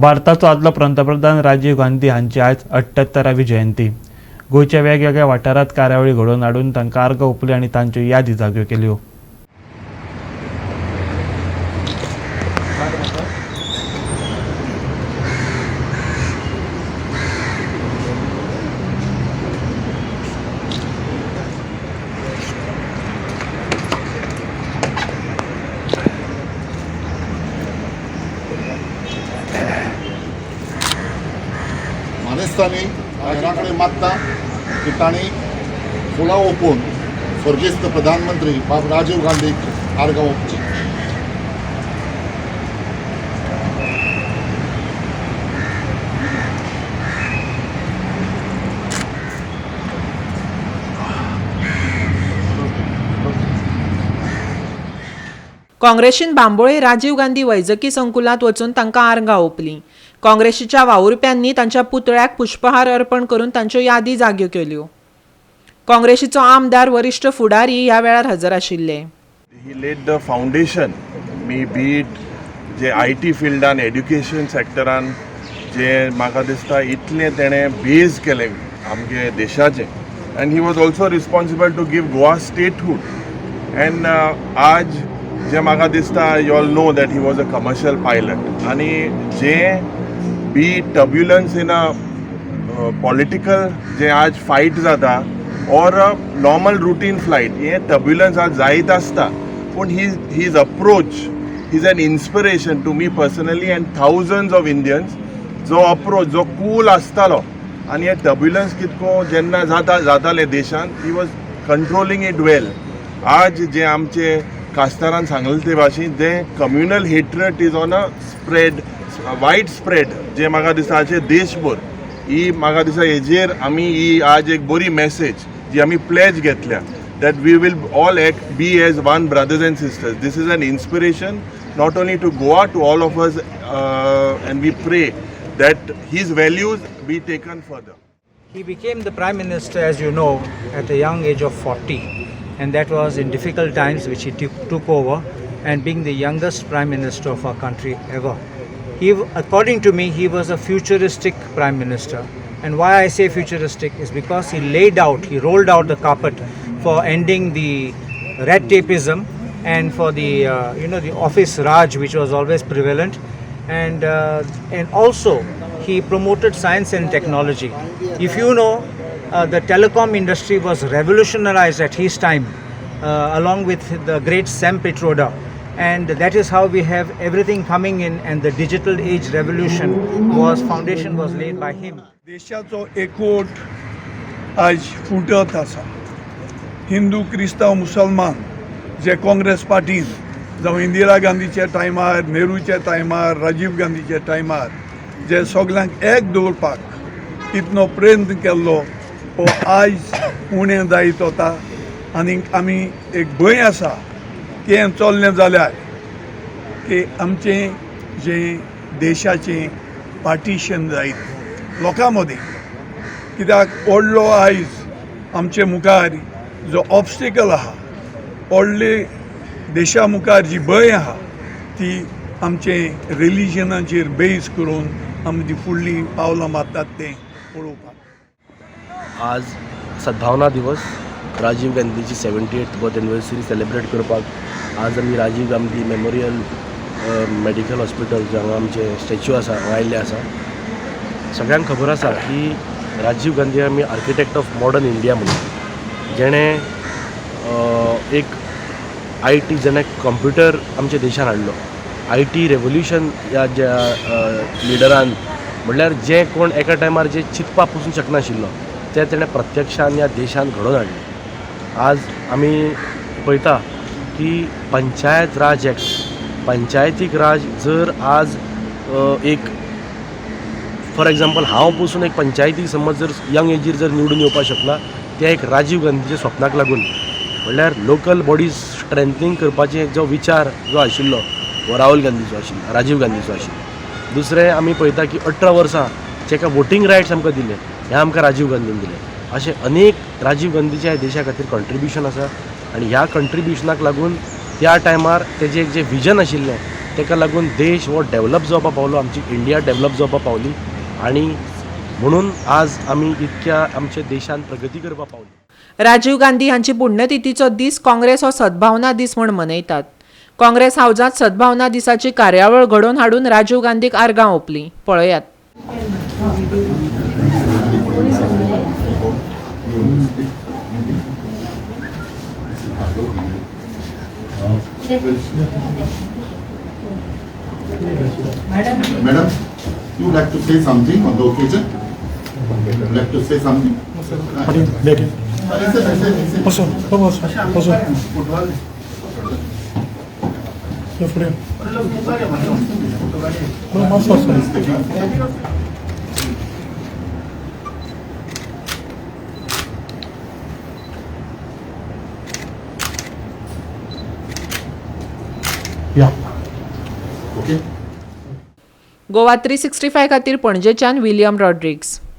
भारताचो आदलो पंतप्रधान राजीव गांधी हांची आयज 78वी जयंती. गोंयच्या वेगवेगळ्या वाठारांत कार्यावळी घडोवन हाडून तांकां आर्गां ओंपली आनी तांच्यो यादी जाग्यो केल्यो. मानेस्तांनी घरा कडेन मागता की तांणी फुलां ओंपून स्वर्गेस्त प्रधानमंत्री बाब राजीव गांधीक आर्गां ओंपची. काँग्रेसीन बांबोळे राजीव गांधी वैजकी संकुलांत वचून तांकां आर्गां ओंपलीं. काँग्रेसीच्या वावुरप्यांनी तांच्या पुतळ्याक पुष्पहार अर्पण करून तांच्यो यादी जाग्यो केल्यो. काँग्रेसीचो आमदार, वरिश्ठ फुडारी ह्या वेळार हजर आशिल्ले. He laid the foundation, may be it J I T फिल्डान, एड्युकेशन सेक्टरान, जे म्हाका दिसता इतलें तेणें बेज केलें आमगे देशाचें. And he was also responsible to give Goa statehood. And आज जे म्हाका दिसता, you all know that he was a commercial pilot. आनी जे be turbulence in a political जे आज फायट जाता ऑर नॉर्मल रुटीन फ्लायट, हे टर्ब्युलन्स आज जायत आसता, पूण his approach is an inspiration to me personally and thousands of Indians. जो approach, जो कूल आसतालो आनी हे टर्ब्युलन्स कितको जेन्ना जाता जाताले देशान, he was controlling it well. आज जे आमचे कास्तारान सांगले ते भाशेन, जे communal hatred is on a spread, wide spread, जे म्हाका दिसता आजचे देशभर, ही म्हाका दिसता हेजेर आमी ही आज एक बरी मॅसेज जी आमी प्लेज घेतल्या that we will all act be as one, brothers and sisters. This is an inspiration not only to Goa, to all of us, and we pray that his values be taken further. He became the Prime Minister, as you know, at the young age of 40, and that was in difficult times which he took over, and being the youngest Prime Minister of our country ever. According to me, he was a futuristic Prime Minister. And why I say futuristic is because he laid out, he rolled out the carpet for ending the red tapeism and for the you know the office raj which was always prevalent, and also he promoted science and technology. If you know, the telecom industry was revolutionized at his time, along with the great Sam Pitroda, and that is how we have everything coming in, and the digital age revolution was foundation was laid by him. देशाचो एकवट आज फुटत आसा. हिंदू, क्रिस्तांव, मुसलमान जे काँग्रेस पार्टीन जावं इंदिरा गांधीच्या टायमार, नेहरूच्या टायमार, राजीव गांधीच्या टायमार जे सगल्यांक एक दवरपाक इतलो प्रयत्न केल्लो, हो आयज उणें जायत वता. आनीक आमी एक भंय आसा की हें चल्लें जाल्यार की आमचें जें देशाचें पार्टिशन जायत लोकां मदीं. कित्याक व्हडलो आयज आमचे मुखार जो ऑबस्टिकल आहा, व्हडले देशा मुखार जी भंय आहा, ती आमचे रिलिजनाचेर बेज करून आमी ती फुडलीं पावलां मारतात तें पळोवपाक. आज सद्भावना दिवस, Rajiv गांधीची 78th birth anniversary celebrate करपाक आज आमी Rajiv Gandhi memorial medical hospital, हांगा आमचे स्टॅच्यू आसा, हांगा आयिल्ले आसा. सगळ्यांक खबर आसा की राजीव गांधी आमी आर्किटेक्ट ऑफ मॉडर्न इंडिया म्हणून, जेणें एक I T, जेणे कंप्युटर आमच्या देशान हाडलो, I T revolution ह्या ज्या लिडरान, म्हणल्यार जे कोण एका टायमार जे चिंतपा पसून शकनाशिल्लो तें तेणें प्रत्यक्षान ह्या देशान घडोवन हाडलें. आज आमी पळयता की पंचायत राज एक्ट, पंचायतीक राज जर आज एक फॉर एग्जाम्पल हांव पसून एक पंचायती समज जर यंग एजीर जर निवडून येवपाक शकला, तें एक राजीव गांधीच्या स्वप्नाक लागून. म्हणल्यार लोकल बॉडीज स्ट्रेंथनींग करपाचे जो विचार जो आशिल्लो हो राहुल गांधीचो आशिल्लो, राजीव गांधीचो आशिल्लो. दुसरें, आमी पळयता की 18 वर्सां जेका वोटींग रायट्स आमकां दिले, हे आमकां राजीव गांधीन दिले. अशें अनेक राजीव गांधीच्या देशा खातीर कॉन्ट्रिब्युशन आसा आनी ह्या कंट्रिब्युशनाक लागून त्या टायमार तेजें एक जें विजन आशिल्लें ताका लागून देश हो डेवलप जावपा पावलो, आमची इंडिया डेवलप जावपा पावली आनी म्हणून आज आमी इतक्या आमच्या देशान प्रगती करपा पावली. राजीव गांधी हांची पुण्यतिथीचो दीस काँग्रेस हो सद्भावना दीस म्हूण मनयतात. काँग्रेस हावजांत सद्भावना दिसाची कार्यावळ घडोवन हाडून राजीव गांधीक आर्गां ओंपलीं. पळयात. Madam, you would like to say something on the occasion? Would like to say something? बसो बसो बसो यो फुडें बसो बसो. या. Okay. गोवा 365 खातीर पणजेच्यान विलियम रॉड्रिग्स.